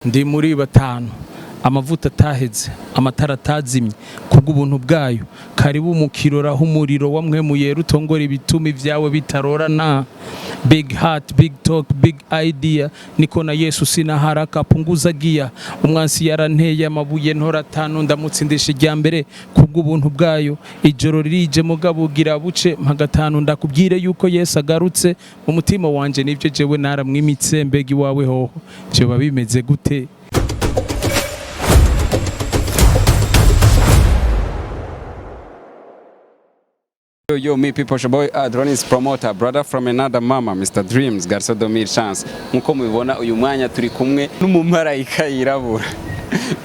Ndi muri batanu amavuta ataheze, amatara atazimye kubw'ubuntu bwayo. Karibu mu kirora h'umuriro wa Mpwemu Yera utongora ibituma ibyawe bitarorana. Big heart, big talk, big idea, niko na Yesu, sina haraka, punguza gia. Umwansi yaranteye amabuye, ntora atanu, ndamutsindisha irya mbere kubw'ubuntu bwayo. Ijoro ririje mugabo ugira buce, mpa gatanu ndakubwire yuko Yesu agarutse mu mutima wanje. Nibyo, jewe naramwimitse. Mbega iwawe hoho vyoba bimeze gute? Yo, yo, me people, your boy Adronis promoter, brother from another mama, Mr. Dreams, Garso Domir Chance. Nkuko mubibona, uyu mwanya turi kumwe n'umumarayika yirabura.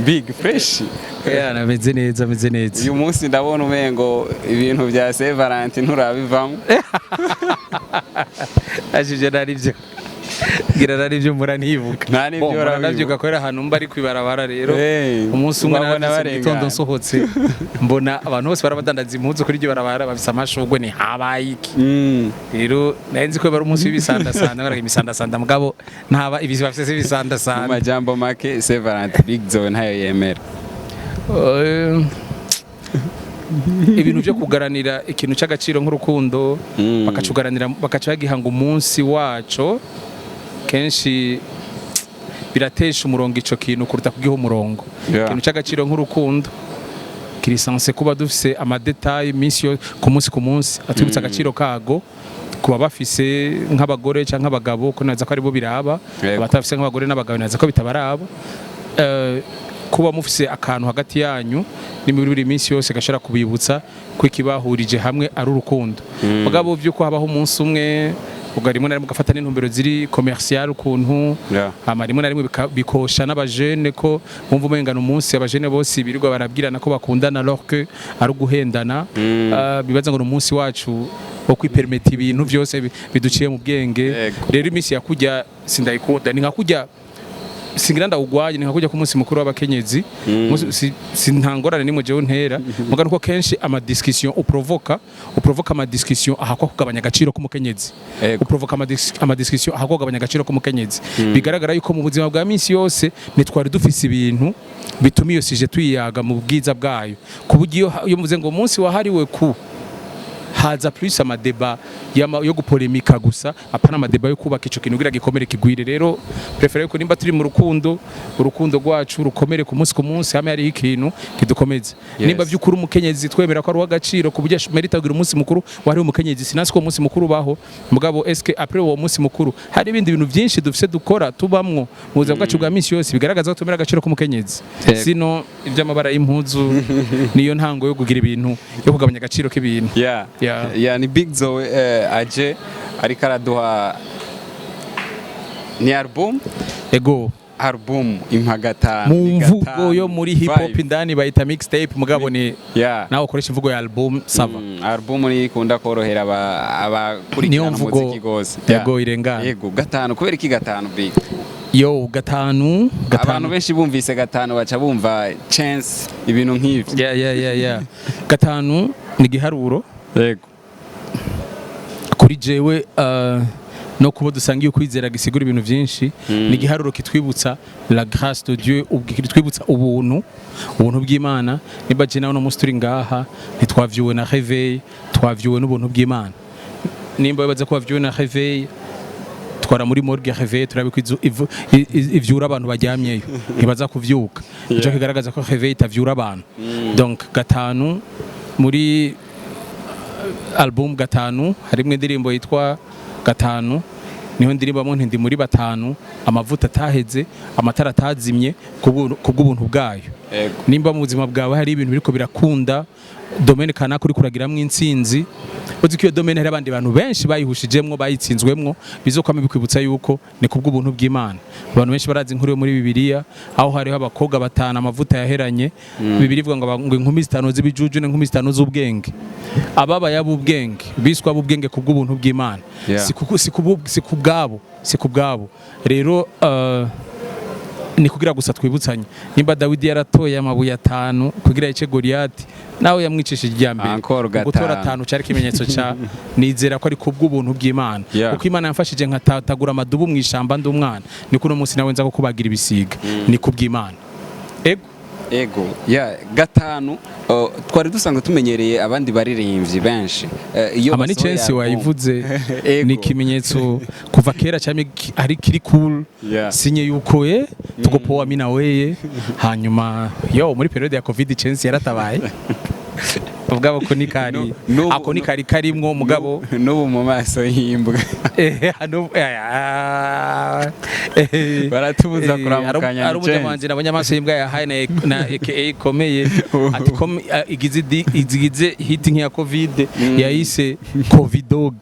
Big Fresh. Yeah, nameze neza, ameze neza. Uyu munsi ndabona umengo ibintu bya Saint Valentin nturabivamo. Ashije narivyo ngira narivyo muranibuka. Nta n'ibyo Bon, urabibuka. muranavyibuka kubera ahantu mba ari kwibarabara rero. Hey, umunsi umwe ubabona naravyutse mu barengana. gitondo, nsohotse mbona abantu bose barabadandaza impuzu kuri iryo barabara bafise amashurwe, ni habaye iki? Rero nari nzi ko bari umunsi w'ibisandasanda, baraga imisandasanda, mugabo ntaba ibisi bafise Mu ibisandasanda. majambo make, Saint Valentin Big Zoe ntayo yemera. Ibintu byo kugaranira ikintu cy'agaciro nk'urukundo, bakacugaranira, bakaca bagihanga umunsi waco, kenshi biratesha umurongo ico kintu kuruta kugiha umurongo. Ikintu cy'agaciro nk'urukundo kiri censé kuba dufise ama détails iminsi yo ku munsi ku munsi atwibutsa agaciro kago kuba bafise nk'abagore cyangwa nk'abagabo, ko naza ko aribo biraba. Abatafise nk'abagore n'abagabo naza ko bitabaraba. Kuba mufise akantu hagati yanyu n'imibiri buri minsi yose gashobora kubibutsa ko ikibahurije hamwe ari urukundo. Mugabo by'uko habaho umunsi umwe, ubwo rimwe na rimwe ugafata n'intumbero ziri commercial ukuntu, hama rimwe na rimwe bikosha n'abajene ko bumva umengana umunsi abajene bose birirwa barabwirana ko bakundana, alors que ari uguhendana. Bibaza ngo ni umunsi wacu wo kwipermeta ibintu byose biduciye mu bwenge. Rero iminsi yakujya sindayikunda, ni nka kujya singira ndawugwaye, ni nka kujya ku munsi mukuru w'abakenyezi. Si nta ngorane nimwe jewe ntera, muga nuko kenshi ama discussion uprovoka ama discussion ahakwa kugabanya agaciro k'umukenyezi. Uprovoka ama discussion ahakwa kugabanya agaciro k'umukenyezi. Bigaragara yuko mu buzima bwa minsi yose ntitwari dufise ibintu bituma iyo sujet tuyiyaga mu bwiza bwayo, ku buryo iyo muvuze ngo umunsi wahariwe ku haza plus ama débats yo gupolemika gusa, apana ama débats yo kubaka ico kintu kugira gikomere kigwire. Rero préfère yuko nimba turi mu rukundo, urukundo rwacu rukomere ku munsi ku munsi, hamwe hariho ikintu kidukomeza. Nimba vy'ukuri umukenyezi twemera ko ari uw'agaciro ku buryo mérite kugira umunsi mukuru wahariwe umukenyezi, sinasi ko uwo munsi mukuru ubaho, mugabo eske après uwo munsi mukuru hari ibindi bintu byinshi dufise dukora tubamwo mu buzima bwacu bwa minsi yose bigaragaza ko twemera agaciro k'umukenyezi? Sino iby'amabara y'impuzu niyo ntango yo kugira ibintu yo kugabanya agaciro k'ibintu. Yeah, ni Big Zoe aje ariko araduha ni album. Ego. Album impa gatanu. Mu Ni mvugo gatanu, yo muri hip hop five. indani bayita mixtape, mugabo ni nawe ukoresha imvugo ya album, ça va. Album ni ikunda korohera abakurikirana Niyo mvugo. umuziki gose. Yego, irengana. Yego, gatanu, kubera iki gatanu, Big? Yo, gatanu. Abantu Gatanu. benshi bumvise gatanu baca bumva chance, ibintu nk'ivyo. Yeah, gatanu ni igiharuro kuri jewe, no kuba dusangiye ukwizera gisigura ibintu byinshi. Ni igiharuro kitwibutsa la grâce de Dieu, kitwibutsa ubuntu bw'Imana. Niba je nawe no munsi turi ngaha, ntitwavyuwe na réveil, twavyuwe n'ubuntu bw'Imana. Nimba wibaza ko wavyuwe na réveil, twara muri morgue réveil turabe ko ivyura abantu baryamyeyo, ntibaza kuvyuka. Nico kigaragaza ko réveil itavyura abantu. Donc gatanu, muri album gatanu harimwo indirimbo yitwa Gatanu, niho ndirimbo nti ndi muri batanu amavuta ataheze, amatara atazimye kubw'ubuntu bwayo. Nimba mu buzima bwawe hari ibintu biriko birakunda, domaine kanaka uri kuragiramwo intsinzi, uzi ko iyo domaine hari abandi bantu benshi bayihushijemwo, bayitsinzwemwo, bizokwama bikwibutsa yuko ni kubw'ubuntu bw'Imana. Abantu benshi barazi inkuru yo muri Bibiliya aho hariho abakobwa batanu amavuta yaheranye. Bibiliya ivuga ngo ngo inkumi zitanu z'ibijuju n'inkumi zitanu z'ubwenge. Ababaye ab'ubwenge biswa ab'ubwenge kubw'ubuntu bw'Imana. Si kubwabo, si kubwabo. Rero Ni kugira gusa twibutsanye, nimba Dawidi yaratoye amabuye atanu kugira yice Goliyati, nawe yamwicishije irya mbere. Encore gatanu. Gutora atanu cyari ikimenyetso ca nizera ko ari kubw'ubuntu bw'Imana, kuko Imana yamfashije nkatatagura amadubu mu ishamba ndi umwana, niko uno munsi nawe nza kukubagira ibisiga, ni kubw'Imana, ego. Ego ya gatanu, twari dusanzwe tumenyereye abandi baririmbyi benshi, iyo Ama ni basohoye chance album. Wayivuze. Ego. Ni ikimenyetso kuva kera cyane ari kiri cool, sinye yuko tuko poa mina weye. Hanyuma yo muri période ya Covid chance yaratabaye ubwabo ko ni kari ako ni kari karimwo mugabo. N'ubu mu maso y'imbwa. Hano Baratubuza kuramukanya, hari ni chance. Umunyamanje nabonye amaso y'imbwa yahaye na aka ikomeye ati ko igize hit nk'iya Covid, yayise Covid dog.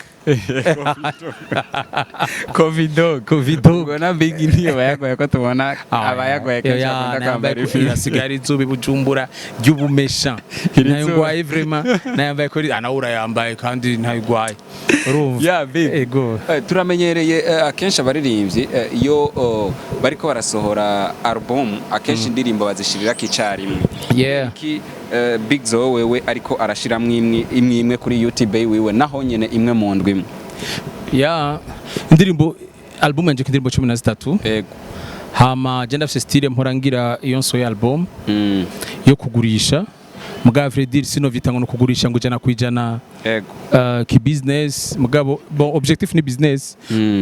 Covid dog. Covid dog. Ubwo na Big niyo bayagoye ko tubona abayagoye kenshi akunda kwambara ifi. Irasigara izuba i Bujumbura ry'ubumesha. Iri Ntayo zuba. ngwaye vraiment, nayambaye kuri nawe urayambaye kandi ntayo ugwaye, urumva? Yeah, Big. Ego. Turamenyereye akenshi abaririmbyi, iyo bariko barasohora album, akenshi indirimbo bazishirirako icarimwe. Iki Big Zoe wewe ariko arashiramwo imwe imwe imwe kuri YouTube wiwe, naho nyene imwe mu ndwi imwe? Ya, indirimbo, album yanje indirimbo 13. Ego. Hama je ndafise style mpora ngira iyo nsohoye album yo kugurisha, mugabo vrai dire sinovita ngo no kugurisha ngo 100%. Ki business, mugabo bon, objectif ni business,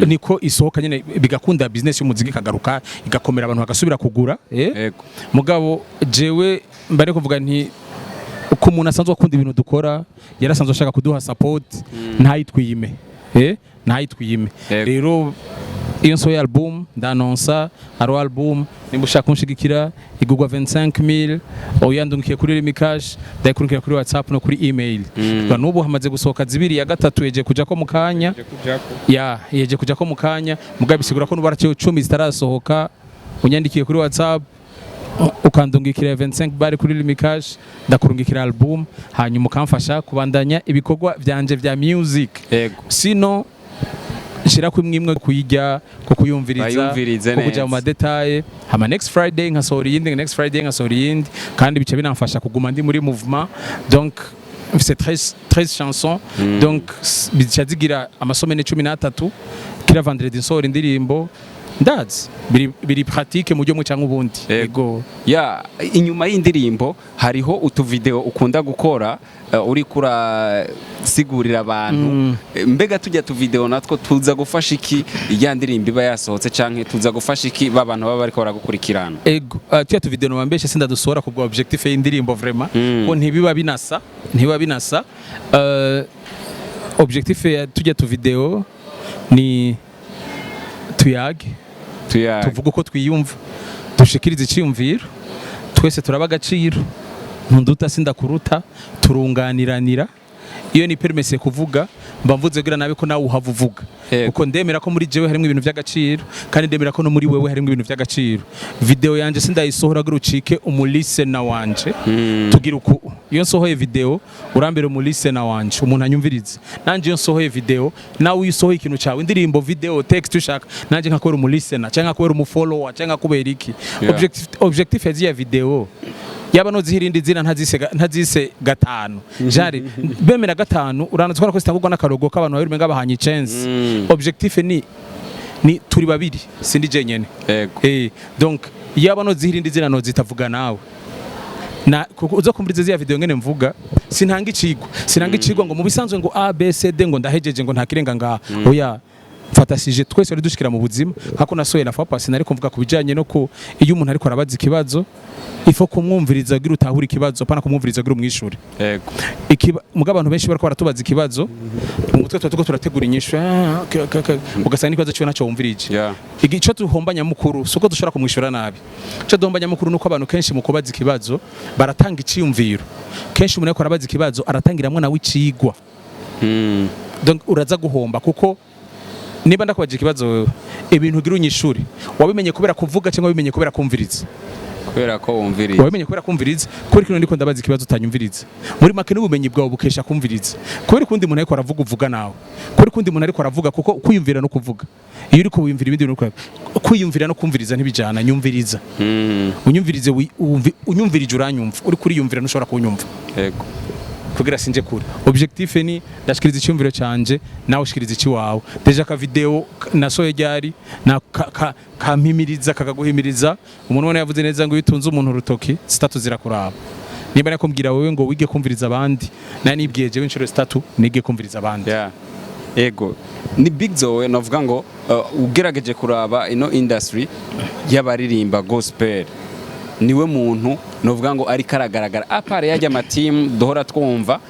niko isohoka nyene bigakunda, business y'umuziki ikagaruka igakomera, abantu bagasubira kugura. Ego. Mugabo jewe mbare kuvuga nti uko umuntu asanzwe akunda ibintu dukora, yarasanzwe ashaka kuduha support, ntayitwime, ntayitwime. Rero iyo nsohoye album ndanonsa haro album, nimba ushaka kunshigikira igurwa 25000, uyandungikiye kuri Lumicash ndayikurikira kuri WhatsApp no kuri email. N'ubu hamaze gusohoka zibiri, ya gatatu yeje kuja ko mu kanya, ya yeje kuja ko mu kanya, mugabo bisigura ko n'ubaraciye 10 zitarasohoka. Unyandikiye kuri WhatsApp ukandungikira 25 bari kuri Lumicash, ndakurungikira album, hanyuma ukamfasha kubandanya ibikorwa vyanje vya music. Sino nshira ko imwe imwe kuyijya ko kuyumviriza, Bayumvirize ko kuja mu neza. ma détails, hama next Friday nkasohora iyindi, next Friday nkasohora iyindi, kandi bica binamfasha kuguma ndi muri mouvement. Donc mfise 13 13 chansons, donc bica zigira amasomene 13, kila vendredi nsohora indirimbo. Ndazi biri pratique mu buryo bumwe canke ubundi. Ego. Ya, inyuma y'indirimbo hariho utuvideo ukunda gukora, uriko urasigurira abantu. Mbega tujya tuvideo natwo tuza gufasha iki ya ndirimbo iba yasohotse, canke tuza gufasha iki ba bantu baba bariko baragukurikirana? Ego, tuya tuvideo nobambeshe sindadusohora kubwa objectif y'indirimbo vraiment, ko ntibiba binasa. Objectif ya tujya tuvideo ni tuyage, tuvuge uko twiyumva, dushikirize iciyumviro, twese turaba agaciro, ntunduta sindakuruta, turunganiranira. Iyo ni permise kuvuga, mba mvuze kugira nabe ko nawe uhava uvuga, kuko ndemera ko muri jewe harimo ibintu by'agaciro, kandi ndemera ko no muri wewe harimo ibintu by'agaciro. Video yanje sindayisohora kugira ucike umulisena wanje. Tugira uku: iyo nsohoye video urambere umulisena wanje, umuntu anyumvirize. Nanje iyo nsohoye video, nawe iyo usohoye ikintu cyawe, indirimbo, video, text ushaka, nanje nkakubera umulisena cyangwa nkakubera umufollower cyangwa nkakubera iki. Objectif ya ziriya video, yaba noziha irindi zina, ntazise gatanu jari bemera gatanu, uranatwara ko zitangurwa n'akarogo k'abantu babiri umenga bahanye chance. Objectif ni turi babiri, sindi jenyene. Donc yaba noziha irindi zina nozitavuga nawe na kuko uza kumviriza ziriya video ngene mvuga, sinanga icigwa ngo mu bisanzwe ngo A B C D ngo ndahejeje ngo ntakirenga ngaha. Oya, mfata sujet twese wari dushikira mu buzima, nkako nasoye la fois passée nariko mvuga ku bijanye no ku iyo umuntu ariko arabaza ikibazo, ifo kumwumviriza kugira utahure ikibazo, pana kumwumviriza kugira umwishure. Muga abantu benshi bariko baratubaza ikibazo, mu mutwe tuba turiko turategura inyishu, okay. Ugasanga n'ikibazo ciwe ntacyo wumvirije. Ico duhomba nyamukuru si uko dushobora kumwishura nabi. Ico duhomba nyamukuru nuko abantu kenshi mu kubaza ikibazo baratanga iciyumviro. Kenshi umuntu ariko arabaza ikibazo aratangiramwo nawe icigwa. Donc uraza guhomba, kuko niba ndakubajije ikibazo wewe, ibintu ugira unyishure, wabimenye kubera kuvuga cyangwa wabimenye kubera kumviriza? Kubera ko wumviriza. Wabimenye kubera kumviriza. Kubera kino ndiko ndabaza ikibazo utanyumviriza. Muri make, n'ubumenyi bwawe bukesha kumviriza. Kubera kundi umuntu ariko aravuga, uvuga nawe. Kubera kundi umuntu ariko aravuga, kuko kwiyumvira no kuvuga, iyo uriko wiyumvira ibindi bintu, kwiyumvira no kumviriza ntibijana. Nyumviriza. Unyumvirize, unyumvirije uranyumva. Uri kuriyumvira ntushobora kunyumva. Kugira sinje kure, objectif ni ndashikiriza icyumviro canje, nawe ushikiriza ikiwawe. Déjà ka vidéo nasoye ryari na kampimiriza kakaguhimiriza. Umuntu ubona yavuze neza ngo iyo utunze umuntu urutoki, zitatu zirakuraba. Niba nakumbwira wewe ngo wige kumviriza abandi, nari nibwiye jewe inshuro zitatu nige kumviriza abandi. Yeah. Ego, ni Big Zoe. Navuga ngo ugerageje kuraba ino industry y'abaririmba gospel, niwe muntu novuga ngo ariko aragaragara à part yajya amatimu duhora twumva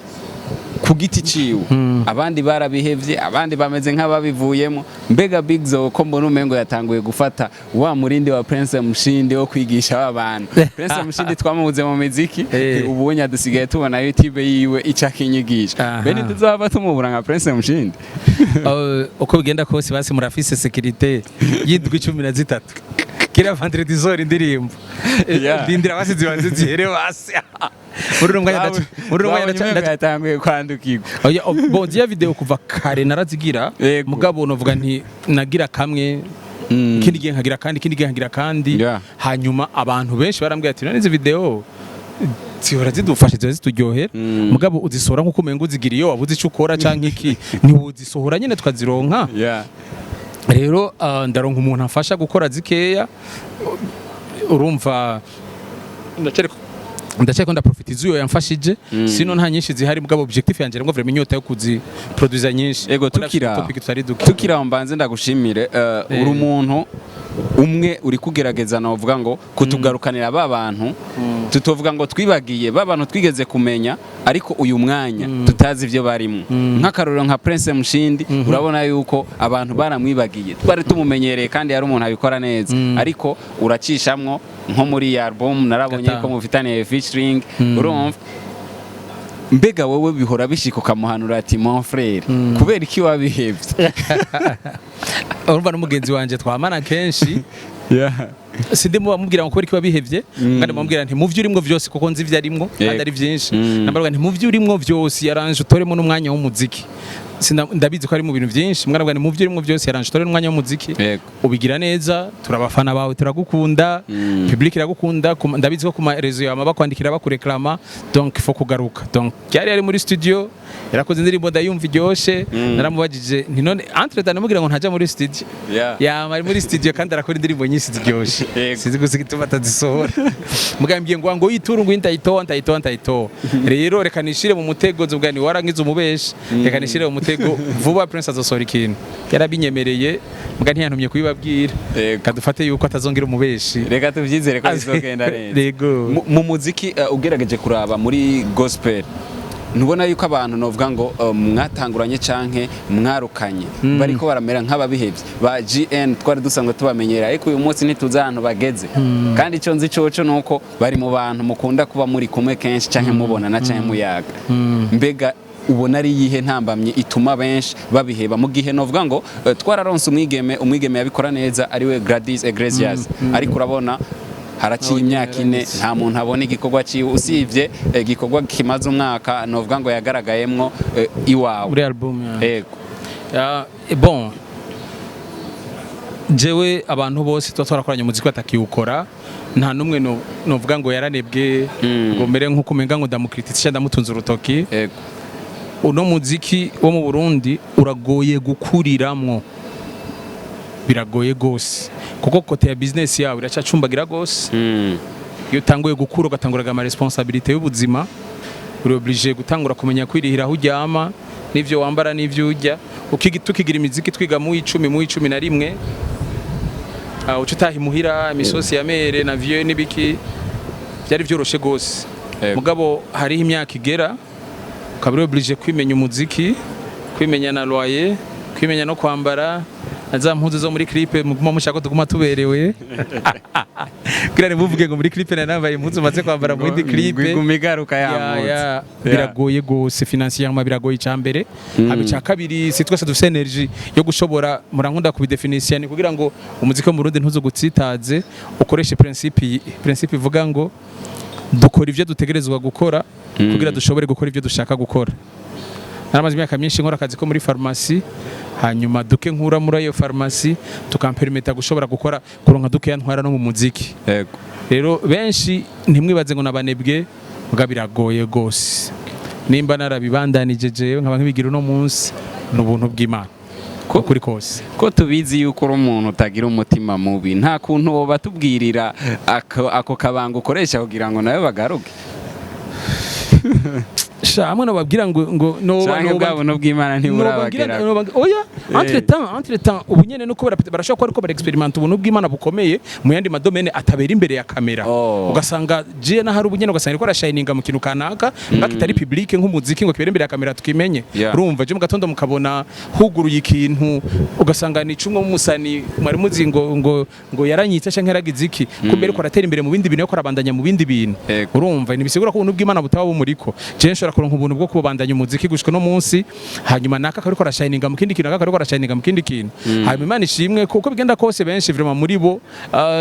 ku giti ciwe. Abandi barabihevye, abandi bameze nk'ababivuyemo. Mbega Big Zoe, ko mbona umengo yatanguye gufata wa murindi wa Prince Mushindi wo kwigisha aba bantu? Prince Mushindi twamubuze mu miziki, ubunye dusigaye tubona YouTube yiwe icaka inyigisho. Bene tuzaba tumubura nka Prince Mushindi? Uko bigenda kose, basi murafise sécurité y'indwi 13 kira vendredi zora indirimbo. Ndindira basi zibanze zihere basi muri uno mwanya. Muri uno mwanya Twabonye umengo yatanguye kwandukirwa. Oya, bon, ziriya vidéo kuva kare narazigira. Mugabo novuga nti nagira kamwe, ikindi gihe nkagira kandi, ikindi gihe nkagira kandi. Hanyuma abantu benshi barambwira ati: "None izi vidéo zihora zidufasha, ziba zituryohera, mugabo uzisohora nk'uko umenga uzigira iyo wabuze icyo ukora canke iki, ntiwozisohora nyene tukazironka." Rero ndaronka umuntu afasha gukora zikeya. Urumva ndacyariko ndaprofitiza uyo yamfashije. Sino nta nyinshi zihari, mugabo objectif yanje ngo vraiment inyota yo kuziproduza nyinshi. Ego, Kuko ndafise topic tutari duke. Tukira aho, mbanze ndagushimire. Uri umuntu umwe uri kugerageza, novuga ngo kutugarukanira ba bantu tutovuga ngo twibagiye, ba bantu twigeze kumenya ariko uyu mwanya tutazi ibyo barimo. Nk'akarorero nka Prince Mushindi, urabona yuko abantu baramwibagiye, twari tumumenyereye kandi yari umuntu abikora neza, ariko uracishamwo nko muri iyi album narabonye Gatanu. ko mufitaniye featuring. Urumva, mbega wowe bihora bishika ukamuhanura ati: "Mon frère, kubera iki wabihevye?" Urumva n'umugenzi wanje twamana kenshi, sindi mubwira ngo kubera iki wabihevye, kandi mubwira nti mu vyo urimwo vyose, kuko nzi ivyo arimwo kandi ari vyinshi. Namubwira nti mu vyo urimwo vyose yaranje utoremo n'umwanya w'umuziki. Ndabizi ko ari mu bintu vyinshi. Mwana, nti mu vyo urimwo vyose yaranje utore n'umwanya w'umuziki. Ubigira neza, turabafana bawe, turagukunda, public iragukunda. Ndabizi ko ku ma réseaux yawe bakwandikira bakureklama, donc il faut kugaruka. Donc yari ari muri studio, yarakoze indirimbo, ndayumva iryoshe. Naramubajije nti none entre temps namubwira ngo ntaja muri studio, yama ari muri studio kandi arakora indirimbo nyinshi ziryoshe. Sinzi gusa igituma atazisohora. Mugambwiye ngo yituru ngo ndayitoa, ndayitoa, ndayitoa. Rero reka nishire mu mutego, nzubwa ni warangiza umubeshi. Reka nishire mu mutego vuba, Prince azosohora ikintu. Yarabinyemereye, muga ntiyantumye kubibabwira. Kadufate yuko atazongera umubeshi. Reka tubyizere ko bizogenda neza. Yego. Mu muziki, ugerageje kuraba muri gospel, ntubona yuko abantu novuga ngo mwatanguranye canke mwarukanye bariko baramera nk'ababihevye? Ba GN twari dusanzwe tubamenyera, ariko uyu munsi ntituzi ahantu bageze. Kandi ico nzi coco nuko bari mu bantu mukunda kuba muri kumwe kenshi canke mubonana canke muyaga. Mbega ubona ari iyihe ntambamye ituma benshi babiheba, mu gihe novuga ngo twararonse umwigeme yabikora neza, ariwe Gladys Iglesias, ariko urabona haraciye imyaka 4 nta muntu abona igikorwa ciwe, usibye igikorwa kimaze umwaka novuga ngo yagaragayemwo iwawe muri album ya. Ego. Ya, bon, jewe abantu bose tuba twarakoranye umuziki batakiwukora, nta n'umwe novuga ngo yaranebwe, ngo mbere nk'uko umenga ngo ndamukritise, ndamutunze urutoki. Uno muziki wo mu Burundi uragoye gukuriramwo, biragoye gose, kuko côté ya business yawe iracacumbagira gose. Iyo utanguye gukura, ugatangura ama responsabilité y'ubuzima, uri obligé gutangura kumenya kwirihira aho uryama n'ivyo wambara n'ivyo urya. Tukigira imiziki twiga mu 10, mu 11, uca utaha imuhira, imisosi ya mère na vieux n'ibiki, byari vyoroshe gose. Mugabo hariho imyaka igera ukaba uri obligé kwimenya umuziki, kwimenya na loyer, kwimenya no kwambara. Na za mpuzu zo muri clip muguma mushaka ko tuguma tuberewe, kugira ntimuvuge ngo muri clip nari nambaye impuzu maze kwambara muri indi clip. Iguma igaruka ya mpuzu. Ya, biragoye gose financièrement, biragoye icambere. Haba icya kabiri, si twese dufise energy yo gushobora. Murankunda kubidefinisiya ni kugira ngo umuziki wo mu Burundi ntuzo gutsitaze, ukoreshe principe ivuga ngo dukora ivyo dutegerezwa gukora kugira dushobore gukora ivyo dushaka gukora. Naramaze imyaka myinshi nkora akazi ko muri farumasi, hanyuma duke nkura muri iyo farumasi tukampermeta gushobora gukora, kuronka dukeya ntwara no mu muziki. Rero benshi ntimwibaze ngo nabanebwe, muga biragoye gose. Nimba narabibandanije jewe nkaba nkibigira uno munsi, ni ubuntu bw'Imana kuri kose. Ko tubizi yuko uri umuntu utagira umutima mubi, nta kuntu woba tubwirira ako kabanga ukoresha kugira ngo nawe bagaruke? Sha, hamwe nobabwira ngo noba Canke bwa buntu bw'Imana ntiburabagera? Oya, entre temps ubu nyene nuko barashobora kuba ariko barexperimenta ubuntu bw'Imana bukomeye mu yandi madomene atabera imbere ya kamera. Ugasanga je nahari ubu nyene, ugasanga ariko arashininga mu kintu kanaka mbaka kitari public nk'umuziki ngo kibere imbere ya kamera tukimenye. Urumva je mu gatondo mukabona huguruye ikintu, ugasanga ni cumwe mumusani mwari muzi ngo yaranyitse canke yaragize iki, kumbe ariko aratera imbere mu bindi bintu, ariko arabandanya mu bindi bintu. Urumva ntibisigura ko ubuntu bw'Imana butaba bumuriko. Je nshobora kuronka ubuntu bwo kubandanya umuziki gushika no munsi, hanyuma naka akariko arashininga mu kindi kintu, naka akariko arashininga mu kindi kintu. Hanyuma Imana ishimwe kuko bigenda kose benshi vraiment muri bo,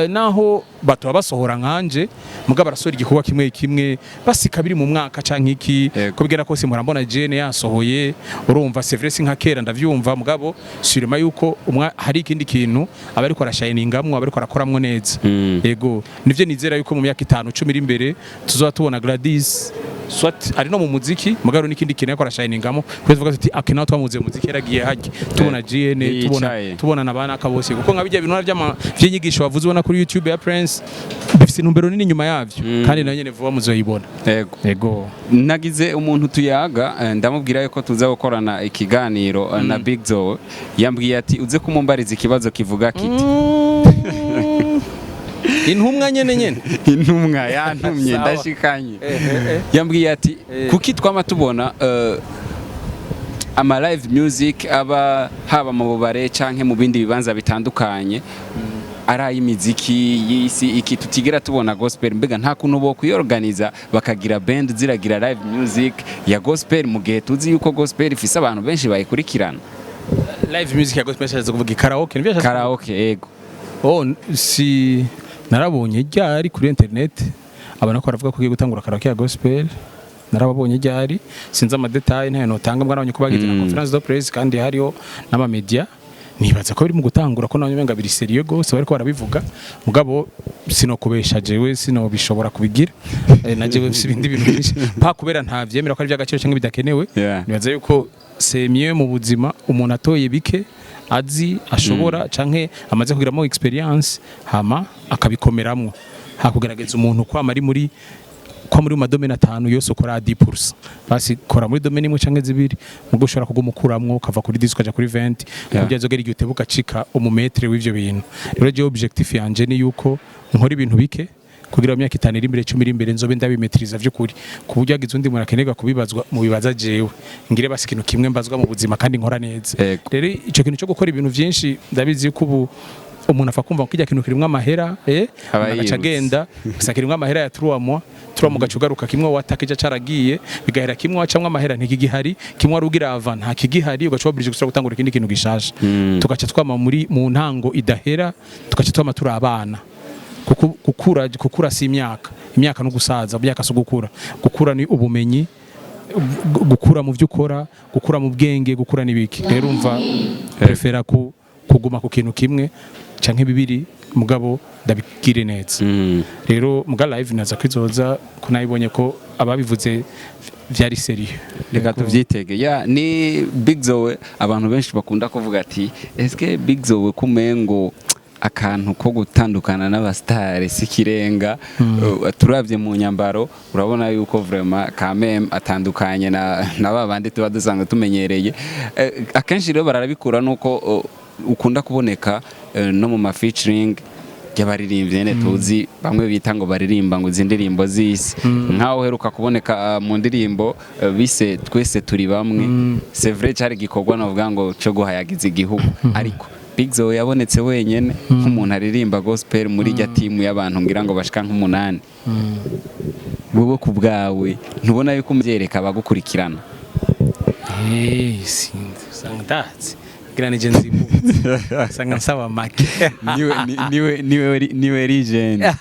naho batoba basohora nkanje, muga barasohora igikorwa kimwe kimwe, basika biri mu mwaka canke iki. Ko bigenda kose murambona jene yasohoye. Urumva, c'est vrai si nka kera, ndavyumva, mugabo sûrement yuko hari ikindi kintu aba ariko arashiningamwo, aba ariko arakoramwo neza. Yego, nivyo nizera yuko mu myaka 5, 10 iri imbere tuzoba tubona Gladys soit ari no mu muziki, mugabo n'ikindi kintu ariko arashayiningamo, kuko tuvuga tuti ake nawe twamuze mu muziki yaragiye hajya tubona GN tubona Yicaye. tubona na bana kabose, kuko nka bijya bintu vy'inyigisho wavuze ubona kuri YouTube ya Prince bifise intumbero nini nyuma yavyo, kandi nayo nyene vuba muzoyibona. Yego. Nagize umuntu tuyaga, ndamubwira yuko tuza gukorana ikiganiro na Big Zoe, yambwiye ati uze kumumbariza ikibazo kivuga kiti Intumwa nyene nyene. Intumwa yantumye. Sawa. Ndashikanye. Yambwiye ati kuki twama tubona ama live music aba haba mu bubare canke mu bindi bibanza bitandukanye ari ay'imiziki y'isi iki, tutigera tubona gospel? Mbega nta kuntu bo kwiorganiza bakagira band ziragira live music ya gospel, mu gihe tuzi yuko gospel ifise abantu benshi bayikurikirana? Live music ya gospel yashatse kuvuga karaoke, nivyo yashatse kuvuga? Karaoke, yego. Oh, si narabonye ryari kuri internet abana ko baravuga ko ugiye gutangura karaoke ya gospel. Narababonye ryari, sinzi ama détails, ntayo notanga. Mbwa ko bagize na conférence de presse kandi hariho n'ama media, nibaza ko biri mu gutangura, ko nabonye umenga biri sérieux gose bariko barabivuga. Mugabo sinokubesha, jewe sinobishobora kubigira. Na jewe mfise ibindi bintu byinshi pa kubera ntavyemera ko ari iby'agaciro cyangwa bidakenewe. Nibaza yuko c'est mieux mu buzima umuntu atoye bike azi ashobora canke amaze kugiramo experience, hama akabikomeramwo, hakugerageza umuntu kwama ari muri kwa muri ma domaine atanu yose ukora 10%. Basi kora muri domaine imwe canke zibiri, mugo ushobora kuguma ukuramwo, ukava kuri 10 ukaja kuri 20, kuburyo azogera igihe utebuka ucika umu maître w'ivyo bintu. Rero jewe objectif yanje ni yuko nkora ibintu bike kugira mu myaka 5 iri imbere, 10 iri imbere, nzobe ndabimetriza vy'ukuri, ku buryo hagize undi muntu akenerwa kubibazwa mu bibaza jewe, ngire basi ikintu kimwe mbazwa mu buzima kandi nkora neza. Rero ico kintu cyo gukora ibintu vyinshi, ndabizi ko ubu umuntu afa kumva ko kijya kintu kirimwo amahera, Aba umuntu agaca yirutse. agenda gusa kirimwo amahera ya 3 mois, 3 mois ugaca ugaruka, kimwe watakija caragiye bigahera, kimwe wacamwo amahera ntikigihari, kimwe wari ugira ava nta kigihari, ugaca wabirije gusubira gutangura ikindi kintu gishasha. Tugaca twama muri mu ntango idahera, tugaca twama turi abana, kuko gukura si imyaka, imyaka no gusaza, imyaka si gukura. Gukura ni ubumenyi, gukura mu byo ukora, gukura mu bwenge, gukura n'ibiki. Rero umva, prefera kuguma ku kintu kimwe canke bibiri, mugabo ndabigire neza. Rero muga live naza kwizoza ko nayibonye ko ababivuze vyari sérieux. Reka tuvyitege. Ya, ni Big Zoe. Abantu benshi bakunda kuvuga ati eske Big Zoe kumengo akantu ko gutandukana n'abastare si kirenga? Turavye mu nyambaro urabona yuko vraiment quand même atandukanye na ba bandi tuba dusanzwe tumenyereye. Akenshi rero barabikura nuko ukunda kuboneka no mu ma featuring y'abaririmbyi nyene tuzi, bamwe bita ngo baririmba ngo izi ndirimbo z'isi, nkaho uheruka kuboneka mu ndirimbo bise "Twese turi bamwe". C'est vrai, cyari igikorwa navuga ngo cyo guhayagiza igihugu, ariko Big Zoe yabonetse wenyene nk'umuntu aririmba gospel muri irya timu y'abantu ngira ngo bashika nk'umunani. Wowe ku bwawe ntubona yuko umbyereka abagukurikirana? Sinzi, usanga ndazi ngira nije nzibutse, usanga nsaba make. Niwe legend,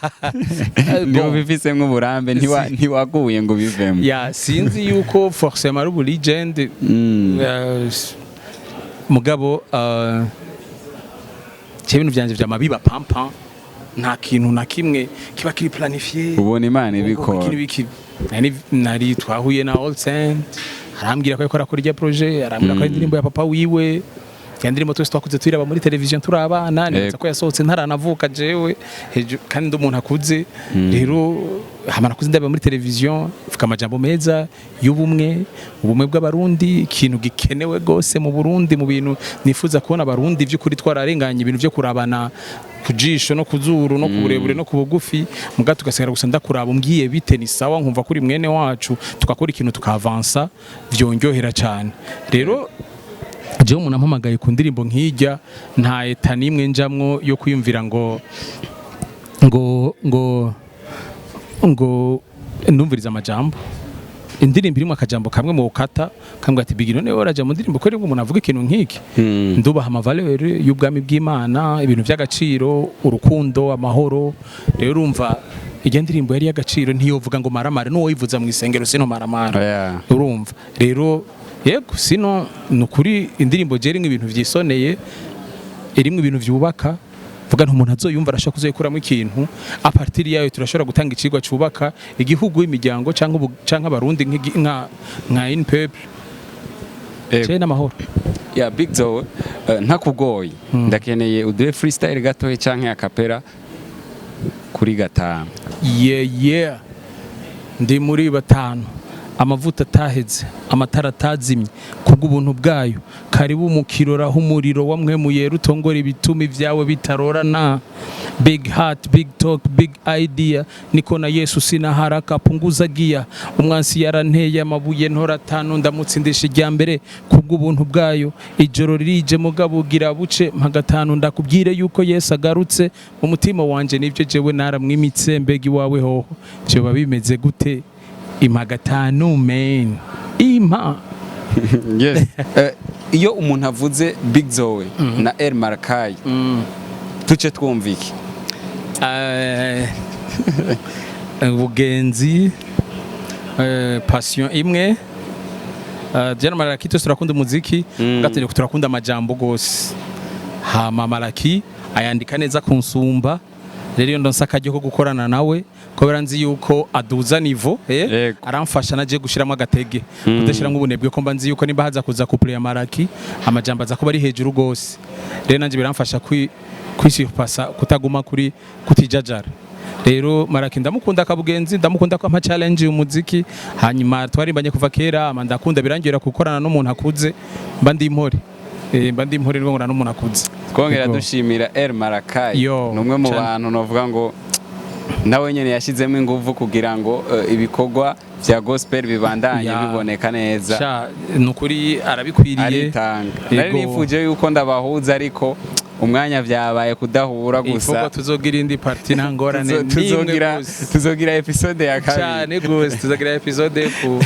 niwe ubifisemo uburambe, ntiwaguye ngo ubivemo. Ya, sinzi yuko forcément ari ubu legend. Mugabo je ibintu vyanje vyama biba pampa, nta kintu na kimwe kiba kiri planifié. Ubona Imana ibikora. Iki n'ibiki. Nari twahuye na All Saint, arambwira ko ariko arakora irya projet, arambwira ko ari indirimbo ya papa wiwe, ya ndirimbo twese twakuze tuyiraba muri television turi abana. Nibaza ko yasohotse ntaranavuka jewe kandi ndi umuntu akuze. Rero hama nakuze ndaba muri television, ivuga amajambo meza y'ubumwe, ubumwe bw'Abarundi, ikintu gikenewe gose mu Burundi. Mu bintu nifuza kubona Abarundi by'ukuri twararenganye ibintu byo kurabana ku jisho no ku zuru no ku burebure no ku bugufi, muga tugasigara gusa ndakuraba umbwiye bite, ni sawa, nkumva kuri mwene wacu, tugakora ikintu tukavansa, vyonyohera cyane. Rero jewe umuntu ampamagaye ku ndirimbo nk'ijya, nta eta n'imwe njamwo yo kwiyumvira ngo ndumviriza amajambo. Indirimbo irimo akajambo kamwe mu ukata kambwira ati: "Bigi, none waraja mu ndirimbo ko umuntu avuga ikintu nk'iki?" Ndubaha ama valeurs y'ubwami bw'Imana, ibintu by'agaciro, urukundo, amahoro. Rero urumva irya ndirimbo yari y'agaciro, ntiyovuga ngo maramare n'uwo yivuza mu isengero sino maramara. Urumva rero, yego, sino ni ukuri indirimbo je irimwo ibintu vyisoneye, irimwo ibintu vyubaka, vuga nti umuntu azoyumva arashobora kuzoyikuramo ikintu. À partir yayo turashobora gutanga icigwa cubaka igihugu, imiryango canke canke Abarundi nka un peuple. Ce n'amahoro. Ya, Big Zoe, ntakugoye, ndakeneye uduhe freestyle gatoya canke a cappella kuri gatanu. Yeah, ndi muri batanu, amavuta ataheze, amatara atazimye kubw'ubuntu bwayo. Karibu mu kirora aho umuriro wamwemuye rutongora ibituma ibyawe bitarorana. Big heart, big talk, big idea, niko na Yesu, sina haraka, punguza gia. Umwansi yaranteye amabuye ntora atanu, ndamutsindisha irya mbere kubw'ubuntu bwayo. Ijoro ririje mugabo ugira buce, mpa gatanu ndakubwire yuko Yesu agarutse mu mutima wanje. Nibyo, jewe naramwimitse, mbega iwawe hoho vyoba bimeze gute? Impa gatanu, man, impa. Yes. Iyo umuntu avuze Big Zoe na El Markai, tuce twumva iki? Ubugenzi, passion imwe. Jana Malaki twese turakunda umuziki, gatatu turakunda amajambo gose. Hama Malaki ayandika neza kunsumba. Rero iyo ndonsa akaryo ko gukorana nawe, kubera nzi yuko aduza niveau, aramfasha naje gushiramo agatege, kudashiramo ubunebwe, ko mba nzi yuko nimba haza kuza couple ya Malaki, amajambo aza kuba ari hejuru gose. Rero nanje biramfasha kwisurpassa, kutaguma kuri kutijajara. Rero Maraki ndamukunda kabugenzi, ndamukunda ko ampa challenge y'umuziki. Hanyuma twarimbanye kuva kera, ama ndakunda, birangira gukorana n'umuntu akuze, mba ndi impore. Mba ndi impore rero n'umuntu akuze. Twongera Yego. dushimira El Marakai. Yo, ni umwe mu cane. bantu novuga ngo nawe nyene yashizemo inguvu kugira ngo ibikorwa vya gospel bibandanye biboneka neza. Sha, nukuri arabikwiriye. Aritanga. Nari nifuje yuko ndabahuza, ariko umwanya vyabaye kudahura gusa. Ifoka tuzogira indi partie, nta ngorane n'imwe gose. Tuzogira episode ya kabiri. Cyane gose, tuzogira episode ku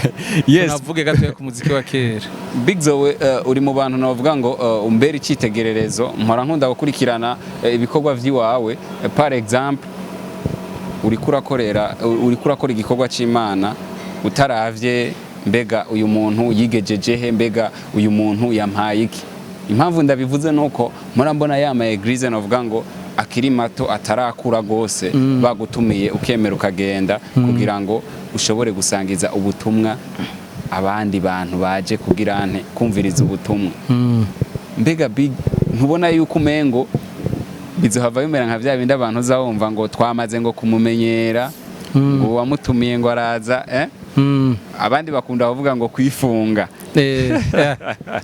tunavuge gatoya ku muziki wa kera. Big Zoe, uri mu bantu navuga ngo umbera icyitegererezo. Mpora nkunda gukurikirana ibikorwa vy'iwawe. Par exemple, uriko urakora igikorwa c'Imana utaravye mbega uyu muntu yigejeje he, mbega uyu muntu yampaye iki. Impamvu ndabivuze nuko mpora mbona ya ma église navuga ngo akiri mato, atarakura gose, bagutumiye ukemera ukagenda kugira ngo ushobore gusangiza ubutumwa abandi bantu baje kugira nte kumviriza ubutumwa. Mbega Big, ntubona yuko umengo bizohava bimera nka bya bindi abantu uzawumva ngo twamaze ngo kumumenyera, ngo wamutumiye ngo araza, eh? Abandi bakunda kuvuga ngo kwifunga.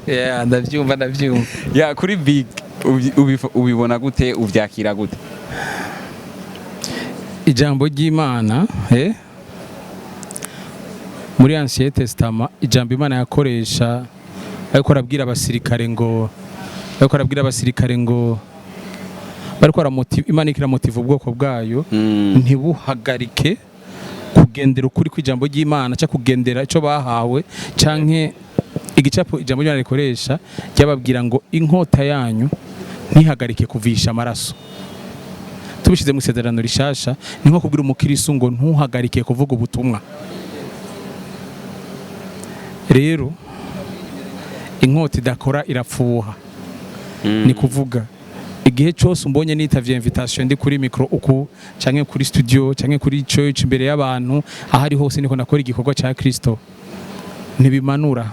Yeah, ndavyumva, ndavyumva. Ya, kuri Big ubibona gute, uvyakira gute? Ijambo ry'Imana, muri Ancien Testament, ijambo Imana yakoresha ariko arabwira abasirikare ngo Ariko arabwira abasirikare ngo bariko baramotiva, Imana iriko iramotiva ubwoko bwayo ntibuhagarike kugendera ukuri kw'ijambo ry'Imana cyangwa kugendera icyo bahawe, canke igicapo ijambo ry'Imana rikoresha ryababwira ngo inkota yanyu ntihagarike kuvisha amaraso. Tubishyize mu isezerano rishasha, ni nko kubwira umukirisu ngo ntuhagarike kuvuga ubutumwa. Rero inkota idakora irapfuha. Ni kuvuga igihe cyose umbonye nitavye invitation, ndi kuri micro uku canke kuri studio canke kuri church, imbere y'abantu, aho ari hose niko nakora igikorwa ca Kristo, ntibimanura,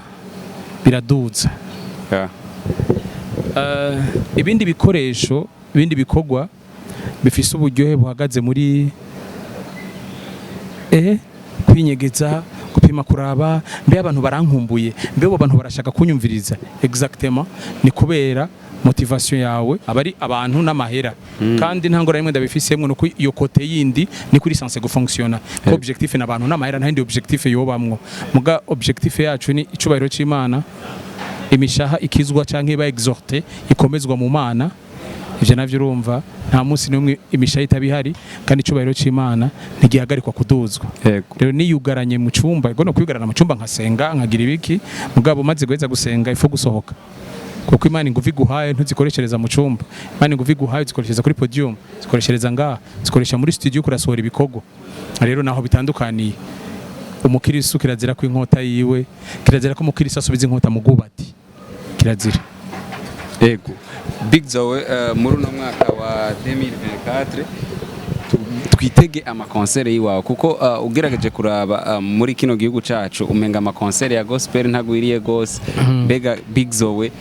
biraduza. Ibindi bikoresho, ibindi bikorwa bifise uburyohe buhagaze muri kwinyegeza, gupima, kuraba mbe abantu barankumbuye, mbe abo bantu barashaka kunyumviriza. Exactement, ni kubera motivation yawe aba ari abantu n'amahera, kandi nta ngorane imwe ndabifisemwo, nuko iyo côté yindi ni kuri censé gufonctionna ko objectif n'abantu n'amahera, nta yindi objectif yobamwo. Muga objectif yacu ni icubahiro c'Imana, imishaha ikizwa canke iba exhorté, ikomezwa mu Mana. Ivyo navyo urumva nta munsi n'umwe imishaha itaba ihari, kandi icubahiro c'Imana ntigihagarikwa kuduzwa. Rero niyugaranye mu cyumba, ego no kwiyugarana mu cyumba nkasenga, nkagira ibiki, mugabo maze guheza gusenga ifo gusohoka, kuko Imana ingufu iguhaye ntuzikoreshereza mu cyumba. Imana ingufu iguhaye uzikoreshereza kuri podium, zikoreshereza ngaha, zikoresha muri studio kurasohora ibikorwa. Rero naho bitandukaniye, umukirisu kirazira ko inkota yiwe, kirazira ko umukirisu asubiza inkota mu bwubati, kirazira. Ego, Big Zoe, muri uno mwaka wa 2024 twitege amakonsere yiwawe, kuko ugerageje kuraba muri kino gihugu cacu umenga amakonsere ya gospel ntagwiriye gose. Mbega Big Zoe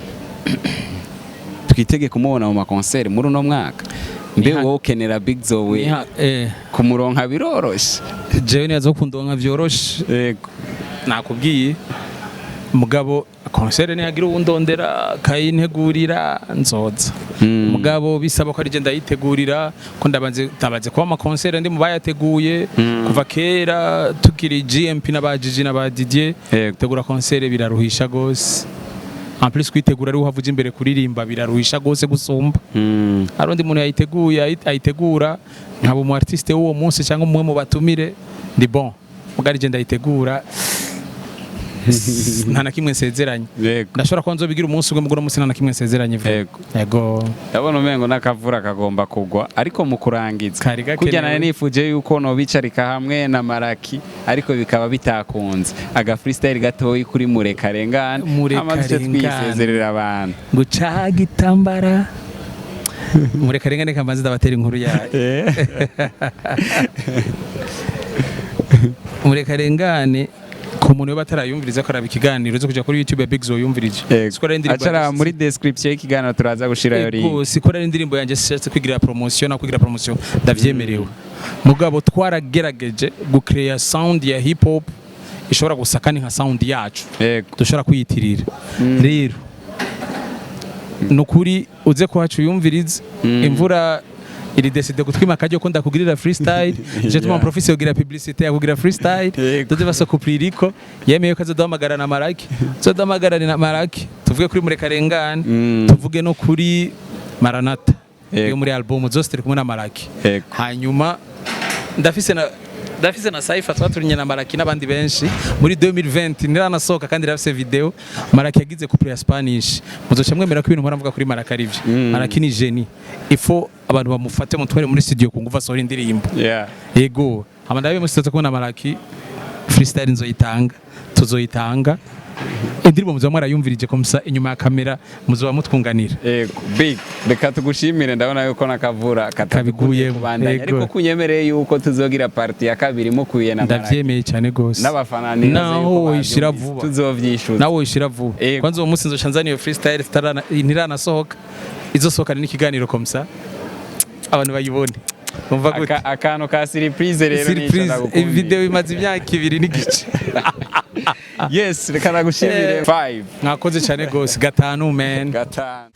twitege kumubona mu makonsere muri uno mwaka? Mbe wowe ukenera Big Zoe, kumuronka biroroshe? Jewe nibaza ko kundonka vyoroshe. Nakubwiye, mugabo concert nihagira uwundondera kayintegurira nzoza. Mugabo bisaba ko ari je ndayitegurira, ko ndabanze kuba ama concert ndi mu bayateguye kuva kera tukiri GMP n'aba Gigi n'aba Didier. Gutegura concert biraruhisha gose. En plus kwitegura ari uhavuja imbere kuririmba biraruhisha gose gusumba. Hari undi muntu yayiteguye, ayitegura nkaba umu artiste w'uwo munsi cyangwa umwe mu batumire, ndi bon. Mugabo ari je ndayitegura, nta na kimwe nsezeranye. Ndashobora kuba nzobigira umunsi umwe, mugura umunsi, nta na kimwe nsezeranye vuba. Yego. Ndabona umengo n'akavura kagomba kugwa, ariko mu kurangiza, Kari gakenewe. kurya nari nifuje yuko nobicarika hamwe na Maraki, ariko bikaba bitakunze, aga freestyle gatoyi kuri Murekarengane. Murekarengane. Amaze twisezerera abantu. Ngo ca gitambara Murekarengane, kamanzi ndabatera inkuru yayo. Murekarengane, ku muntu yoba atarayumviriza ko araba ikiganiro zo kuja kuri YouTube ya Big Zoe yumvirije. Siko ari indirimbo acara yanjye. Muri description y'ikiganiro turaza gushirayo link. Ego, siko ari indirimbo yanjye shatse kwigira promotion, na kwigira promotion ndavyemerewe. Mugabo twaragerageje gucreate sound ya hip hop ishobora gusa kandi nka sound yacu dushobora kwiyitirira. Rero nukuri uze kuhaca uyumvirize. Imvura iri décidé gutwima akaryo ko ndakugirira freestyle. Je tuma profise kugira publicité ya kugira freestyle. Tuze basokupririko yemeye ko azoduhamagara na Maraki, azoduhamagara na Maraki, tuvuge kuri Murekarengane, tuvuge no kuri Maranata yo muri album zose turi kumwe na Maraki. Hanyuma ndafise na Saifa twaturinye na Maraki n'abandi benshi muri 2020, ntiranasohoka kandi irafise video. Maraki yagize couple ya Spanish, muzoca mwemera ko ibintu mpora mvuga kuri Maraki ari byo. Maraki ni génie, il faut abantu bamufate mutware muri studio ku nguvu asohora indirimbo. Yego, hama ndabe musi kubona Maraki, freestyle nzoyitanga, tuzoyitanga indirimbo muzoba mwarayumvirije comme ça inyuma ya kamera muzoba mutwunganira. Yego, Big, reka tugushimire. Ndabona yuko nakavura Kabiguyemo. kubandanya, ariko kunyemereye yuko tuzogira partie ya kabiri mukuye na Maraki. Ndavyemeye cyane gose. N'abafana nibaze Naho yuko woyishira bavyumvise. vuba. Tuzovyishuza. Nawe woyishira vuba. Kwanza uwo munsi nzoca nzana iyo freestyle ntiranasohoka, izosohokana n'ikiganiro comme ça abantu bayibone. Umva gute? Akantu ka surprise rero nico Surprise. ndagukundira. Video imaze imyaka 2 n'igice. Yes, reka nagushimire. 5. Mwakoze cyane gose. Gatanu, man. Gatanu.